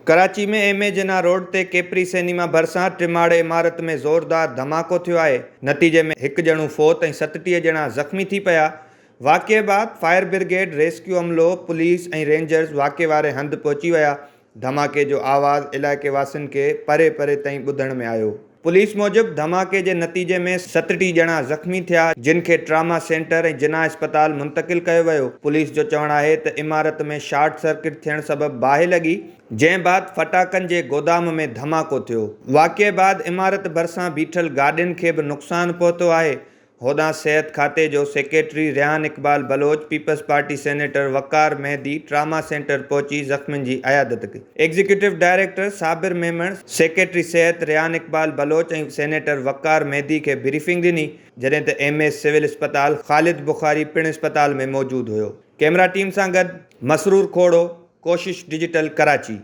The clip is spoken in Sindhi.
Karachi ۾ M A Jinnah road تي ڪيپري سئنيما ڀرسان ٽماڙ عمارت ۾ زوردار ڌماڪو ٿيو آهي، نتيجي ۾ هڪ ڄڻو فوت ۽ 37 ڄڻا زخمي ٿي پيا. واقعي بعد فائر برگيڊ، ريسڪيو عملو، پوليس ۽ رينجرز واقعي واري هنڌ پهچي ويا، ڌماڪي جو آواز علائقي واسين کي پري پري تائين ٻڌڻ ۾ آيو. پوليس موجب ڌماڪي جي نتيجي ۾ 37 ڄڻا زخمي ٿيا، جن کي ٽراما سينٽر ۽ جناح اسپتال منتقل ڪيو ويو. پوليس جو چوڻ آهي ته عمارت ۾ شارٽ سرڪٽ ٿيڻ سبب باهه لڳي، جنهن بعد ڦٽاڪن جي گودام ۾ ڌماڪو ٿيو. واقعي بعد عمارت ڀرسان بيٺل گاڏين کي به نقصان پهتو آهي. هوڏانهن صحت کاتي جو secretary Rehan Iqbal Baloch, Peoples Party senator Waqar Mehdi trauma centre پهچي زخمين جي عيادت ڪئي. Executive director Sabir Memon, secretary صحت ريحان اقبال بلوچ ۽ سينيٽر وقار مهدي کي بريفنگ ڏني، جڏهن ته ايم ايس سول اسپتال خالد بخاري پڻ اسپتال ۾ موجود هيو. ڪئميرا ٽيم سان گڏ مسرور کوڙو، ڪوشش ڊجيٽل ڪراچي.